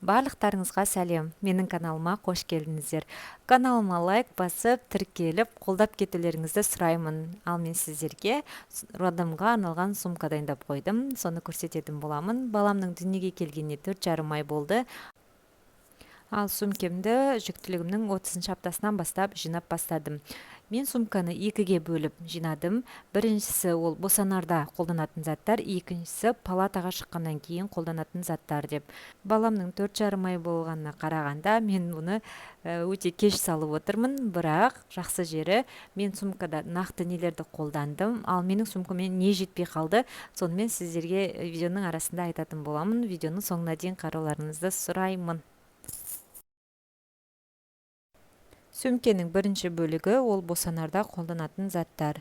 Барлықтарыңызға сәлем! Менің каналыма қош келдіңіздер. Каналыма лайк басып, тіркеліп, қолдап кетулеріңізді сұраймын. Ал мен сіздерге роддомға арналған сумка дайындап қойдым. Соны көрсететін боламын. Баламның дүниеге келгеніне 4,5 ай болды. Ал сумкемді жүктілігімнің 30 аптасынан бастап жинап бастадым. Мен сумканы екіге бөліп жинадым. Біріншісі ол босанарда қолданатын заттар, екіншісі палатаға шыққаннан кейін қолданатын заттар деп. Баламның 4,5 ай болғанына қарағанда мен бұны өте кеш салып отырмын, бірақ жақсы жері мен сумкада нақты нелерді қолдандым, ал менің сумкама не жетпей қалды, сонымен сіздерге видеоның арасында айтатын боламын. Видеоның соңына дейін қарауларыңызды сұраймын. Сөмкенің бірінші бөлігі ол босанарда қолданатын заттар.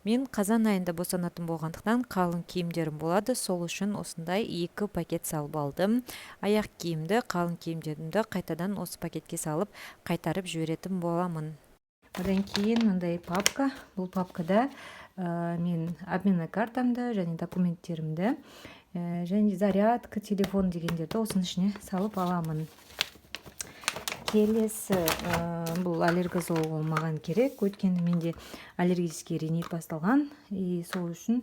Мен қазан айында босанатын болғандықтан қалың киімдерім болады, сол үшін осындай 2 пакет салып алдым. Аяқ киімді, қалың киімдерімді қайтадан осы пакетке салып қайтарып жіберетін боламын. Одан кейін мындай папка. Бұл папкада мен обменный картамды және документтерімді, және зарядка, телефон дегендерді осының ішіне салып аламын. Келесі, бұл аллергозол маған керек, өйткені менде аллергический ринит басталған, и сол үшін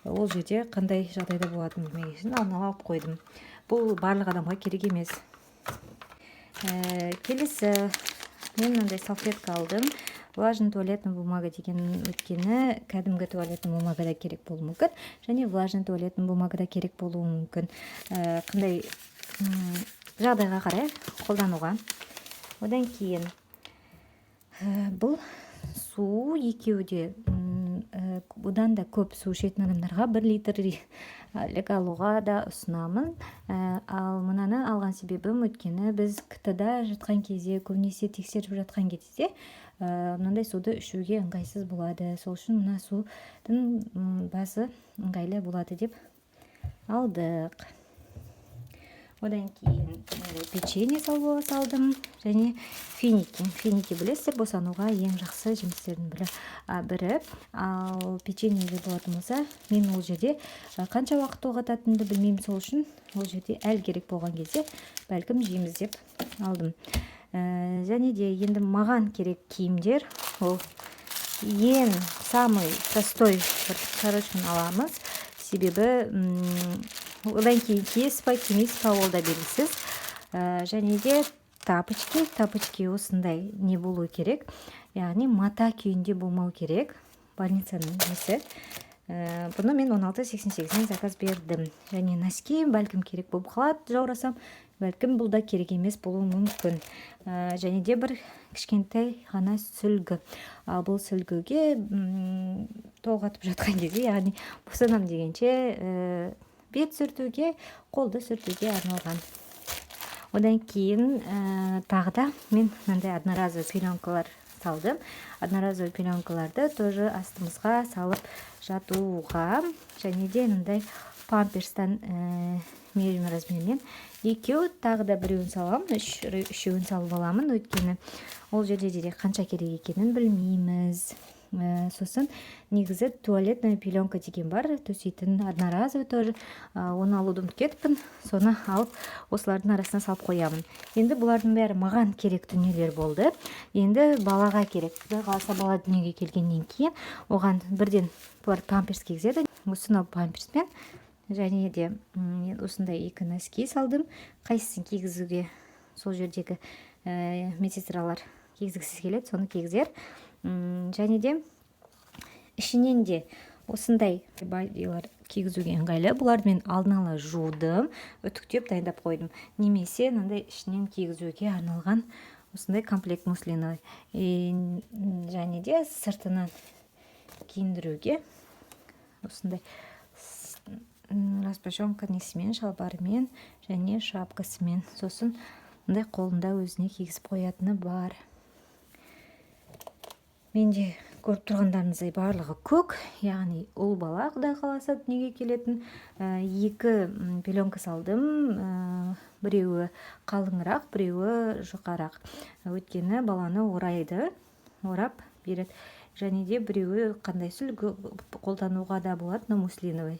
ол жерде қандай жағдайда болатынын білмеген үшін алдын ала алып қойдым. Бұл барлық адамға керек емес. Келесі мен мынандай салфетка алдым. Влажный туалетная бумага деген, өйткені кәдімгі туалетная бумага да керек болуы мүмкін, және влажный туалетная бумага да керек болуы мүмкін. Қандай жағдайға қарай қолдануға. Одан кейін бұл су, екеуі де, бұдан да көп су ішетін адамдарға 1 литрлік алуға да ұсынамын. Ал мынаны алған себебім, өйткені біз КТ-да жатқан кезде, көбінесе тексеріп жатқан кезде мынандай суды ішуге ыңғайсыз болады. Сол үшін мына судың басы ыңғайлы болады деп алдық. Одан кейін печенье салып салдым және финики. Финики, білесіздер, босануға ең жақсы жемістердің бірі. Ал печеньеге болатын болса, мен ол жерде қанша уақыт толғататынымды білмеймін, сол үшін ол жерде әл керек болған кезде бәлкім жейміз деп алдым. Және де енді маған керек киімдер, ол ең самый простой бір сорочканы аламыз, себебі одан кейін киесіз ба, кимейсіз ба, ол да белгісіз. Және де тапочки. Тапочки осындай не болу керек, яғни мата күйінде болмау керек, больницаның несі. Бұны мен 16,88-ден заказ бердім. Және носки, бәлкім керек болып қалады, жаурасам, бәлкім бұл да керек емес болуы мүмкін. Және де бір кішкентай ғана сүлгі. Ал бұл сүлгіге толғатып жатқан кезде, яғни босанам дегенше, бет сүртуге, қолды сүртуге арналған. Одан кейін тағы да мен мынандай одноразовый пеленкалар салдым. Одноразовый пеленкаларды тоже астымызға салып жатуға. Және де мындай памперстан медиум размермен екеу, тағы да біреуін саламын, үшеуін салып аламын, өйткені ол жерде де қанша керек екенін білмейміз. Сосын негізі туалетная пеленка деген бар, төсейтін, одноразовый тоже. Оны алуды ұмытып кетіппін, соны алып осылардың арасына салып қоямын. Енді бұлардың бәрі маған керек дүниелер болды. Енді балаға керек. Құдай қаласа, бала дүниеге келгеннен кейін оған бірден бұлар памперс кигізеді. Осыны памперспен және де осындай 2 носки салдым. Қайсысын кигізуге сол жердегі медсестралар кигізгісі келеді, соны кигізер. Және де ішінен де осындай бадилар кигізуге ыңғайлы. Бұларды мен алдын ала жудым, үтіктеп дайындап қойдым. Немесе мынандай ішінен кигізуге арналған осындай комплект муслиновый. Және де сыртынан киіндіруге осындай распашонка несімен, шалбарымен және шапкасымен. Сосын мындай қолында өзіне кигізіп қоятыны бар. Менде көріп тұрғандарыңыздай барлығы көк, яғни ұл бала Құдай қаласа дүниеге келетін. 2 пеленка салдым, біреуі қалыңырақ, біреуі жұқарақ. Өйткені баланы орайды, орап береді. Және де біреуі қандай сүлгі қолдануға да болады, но муслиновый.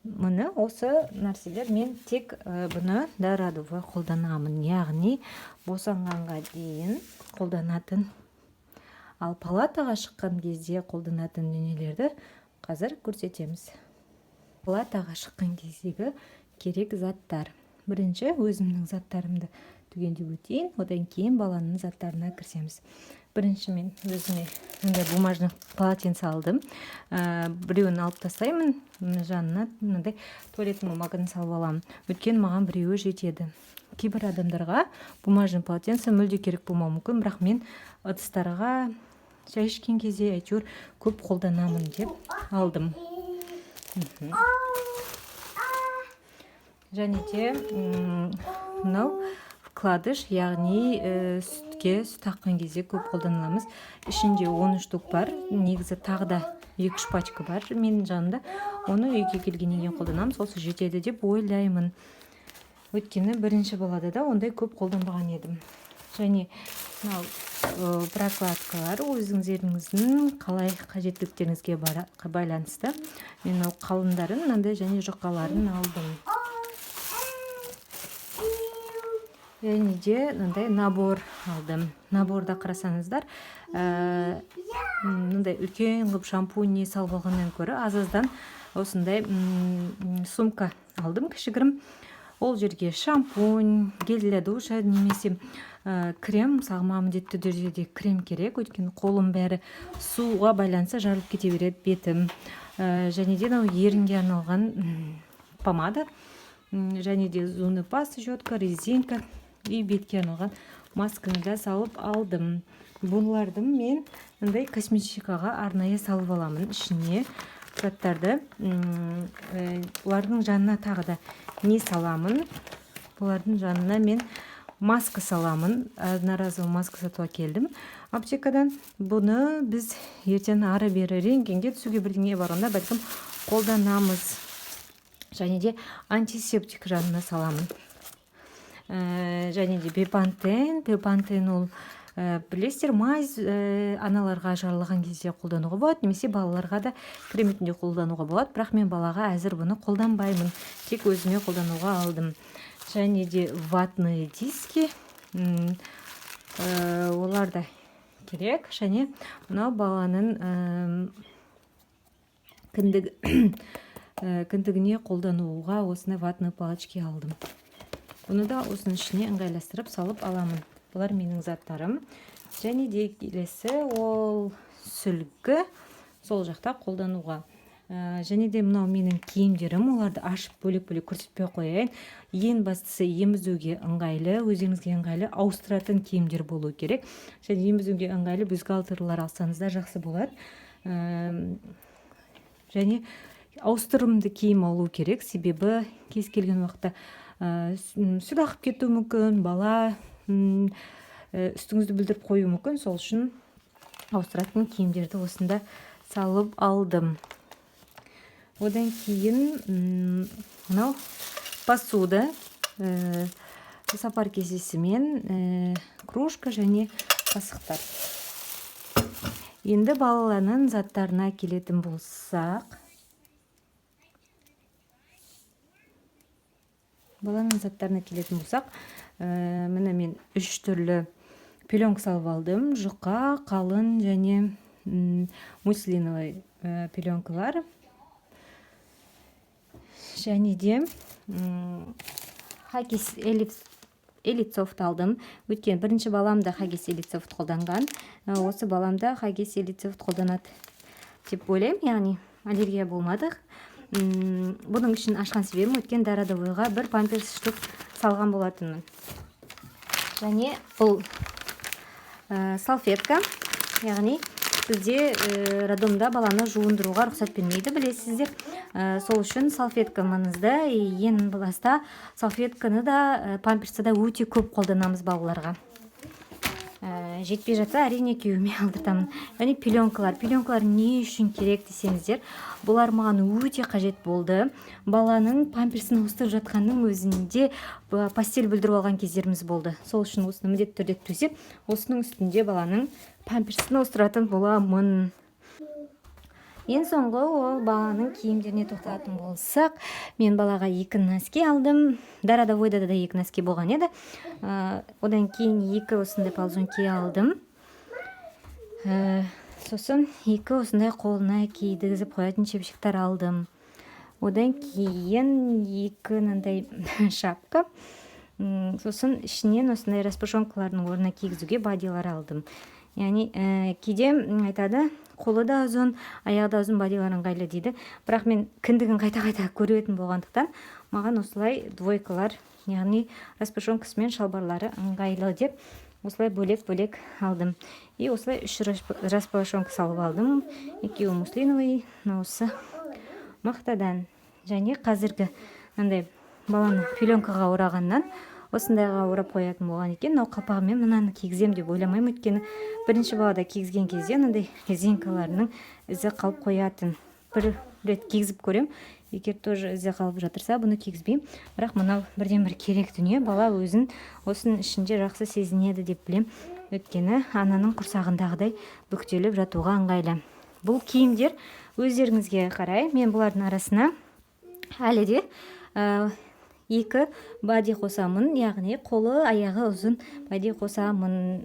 Міне, осы нәрселер. Мен тек бұны дородовой қолданамын, яғни босанғанға дейін қолданатын. Ал палатаға шыққан кезде қолданатын дүниелерді қазір көрсетеміз. Палатаға шыққан кездегі керек заттар. Бірінші өзімнің заттарымды түгендеп өтейін, одан кейін баланың заттарына кірісеміз. Бірінші мен өзіме мындай бумажный полотенце алдым. Біреуін алып тастаймын, жанына мынандай туалетный бумаганы салып аламын, өйткені маған біреуі жетеді. Кейбір адамдарға бумажный полотенце мүлде керек болмауы мүмкін, бірақ мен ыдыстарға, шай ішкен кезде әйтеуір көп қолданамын деп алдым. Және де мынау вкладыш, яғни сүтке, сүт аққан кезде көп қолданыламыз. Ішінде 13 штук бар, негізі тағы да 2-3 пачка бар менің жанымда, оны үйге келгеннен кейін қолданамыз. Осы жетеді деп ойлаймын, өйткені бірінші балада да ондай көп қолданбаған едім. Және мынау прокладкалар өзіңіздеріңіздің қалай қажеттіліктеріңізге байланысты. Мен мынау қалыңдарын мынандай және жұқаларын алдым. Және де мынандай набор алдым. Наборда қарасаңыздар, мындай үлкен қылып шампунь не салып алғаннан гөрі аз-аздан осындай сумка алдым кішігірім. Ол жерге шампунь, гель для душа немесе крем. Мысалы, маған міндетті түрде де крем керек, өйткені қолым бәрі суға байланысты жарылып кете береді бетім. Және де мынау ерінге арналған помада, және де зубный паста, щетка, резинка и бетке арналған масканы да салып алдым. Бұларды мен мындай косметикаға арнайы салып аламын ішіне заттарды. Бұлардың жанына тағы да не саламын? Бұлардың жанына мен маска саламын. Одноразовый маска сатып әкелдім аптекадан. Бұны біз ертең ары-бері рентгенге түсуге бірдеңеге барғанда бәлкім қолданамыз. Және де антисептик жанына саламын. Және де бепантен. Бепантен ол, білесіздер, мазь, аналарға жарылған кезде қолдануға болады, немесе балаларға да крем ретінде қолдануға болады, бірақ мен балаға әзір бұны қолданбаймын, тек өзіме қолдануға алдым. Және де ватные диски, олар да керек. Және мынау баланың кіндігіне қолдануға осындай ватные палочки алдым. Бұны да осының ішіне ыңғайластырып салып аламын. Бұлар менің заттарым. Және де келесі ол сүлгі, сол жақта қолдануға. Және де мынау менің киімдерім, оларды ашып бөлек-бөлек көрсетпей қояйын. Ең бастысы емізуге ыңғайлы, өздеріңізге ыңғайлы ауыстыратын киімдер болу керек. Және емізуге ыңғайлы бюстгальтерлар алсаңыздар жақсы болады. Және ауыстырымды киім алу керек, себебі кез келген уақытта сүт ағып кетуі мүмкін, бала үстіңізді бүлдіріп қоюы мүмкін. Сол үшін ауыстыратын киімдерді осында салып алдым. Одан кейін мынау посуда, сапар кесесімен, кружка және қасықтар. Енді балалардың заттарына келетін болсақ, баланың заттарына келетін болсақ, міне мен 3 түрлі пеленка салып алдым. Жұқа, қалын және муслиновый пеленкалар. Және де Хаггис Элитсофт алдым. Өйткені бірінші балам да Хаггис Элитсофт қолданған. Осы балам да Хаггис Элитсофт қолданады деп ойлаймын, яғни аллергия болмады. Бұның ішін ашқан себебім, өйткені дородовойға бір памперс штук салған болатынмын. Және бұл салфетка, яғни бізде роддомда баланы жуындыруға рұқсат бермейді, білесіздер. Сол үшін салфетка маңызды. Ең баста салфетканы да, памперсті да өте көп қолданамыз балаларға. Жетпей жатса, әрине күйеуіме алдыртамын. Және пеленкалар. Пеленкалар не үшін керек десеңіздер, бұлар маған өте қажет болды. Баланың памперсін ауыстырып жатқанның өзінде постель бүлдіріп алған кездеріміз болды. Сол үшін осыны міндетті түрде төсеп, осының үстінде баланың памперсін ауыстыратын боламын. Ең соңғы ол баланың киімдеріне тоқталатын болсақ, мен балаға екі носки алдым. Дарада, Войдада да екі носки болған еді. Одан кейін екі осындай ползунки алдым. Сосын екі осындай қолына кигізіп қоятын чепчиктер алдым. Одан кейін екі мынандай шапка. Сосын ішінен осындай распашонкалардың орнына кигізуге бадилар алдым. Яғни кейде айтады, қолы да ұзын, аяғы да ұзын бадилар ыңғайлы дейді, бірақ мен кіндігін қайта қайта көретін болғандықтан, маған осылай двойкалар, яғни распашонкасы мен шалбарлары ыңғайлы деп, осылай бөлек бөлек алдым. И осылай үш распашонка салып алдым: екеуі муслиновый, мынауысы мақтадан. Және қазіргі мынандай баланы пеленкаға орағаннан осындайға орап қоятын болған екен. Мынау қалпағымен мынаны кигіземін деп ойламаймын, өйткені бірінші балада кигізген кезде мынандай резинкаларының ізі қалып қоятын. Бір рет кигізіп көрем, егер тоже ізі қалып жатырса, бұны кигізбеймін. Бірақ мынау бірден бір керек дүние, бала өзін осының ішінде жақсы сезінеді деп білем, өйткені ананың құрсағындағыдай бүктеліп жатуға ыңғайлы. Бұл киімдер өздеріңізге қарай. Мен бұлардың арасына әлі де екі бади қосамын, яғни қолы, аяғы ұзын бади қосамын.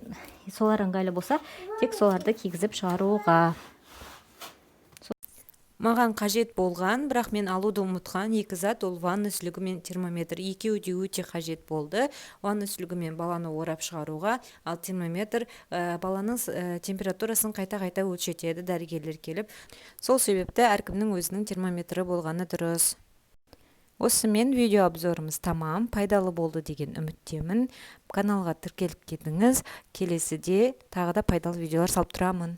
Солар ыңғайлы болса, тек соларды кигізіп шығаруға. Маған қажет болған, бірақ мен алуды ұмытқан екі зат — ол ванна сүлігі мен термометр. Екеуі де өте қажет болды. Ванна сүлігімен баланы орап шығаруға, ал термометр баланың температурасын қайта-қайта өлшетеді дәрігерлер келіп. Сол себепті әркімнің өзінің термометрі болғаны дұрыс. Осымен видео обзорымыз тамам. Пайдалы болды деген үміттемін. Каналға тіркеліп кетіңіз, келесіде тағы да пайдалы видеолар салып тұрамын.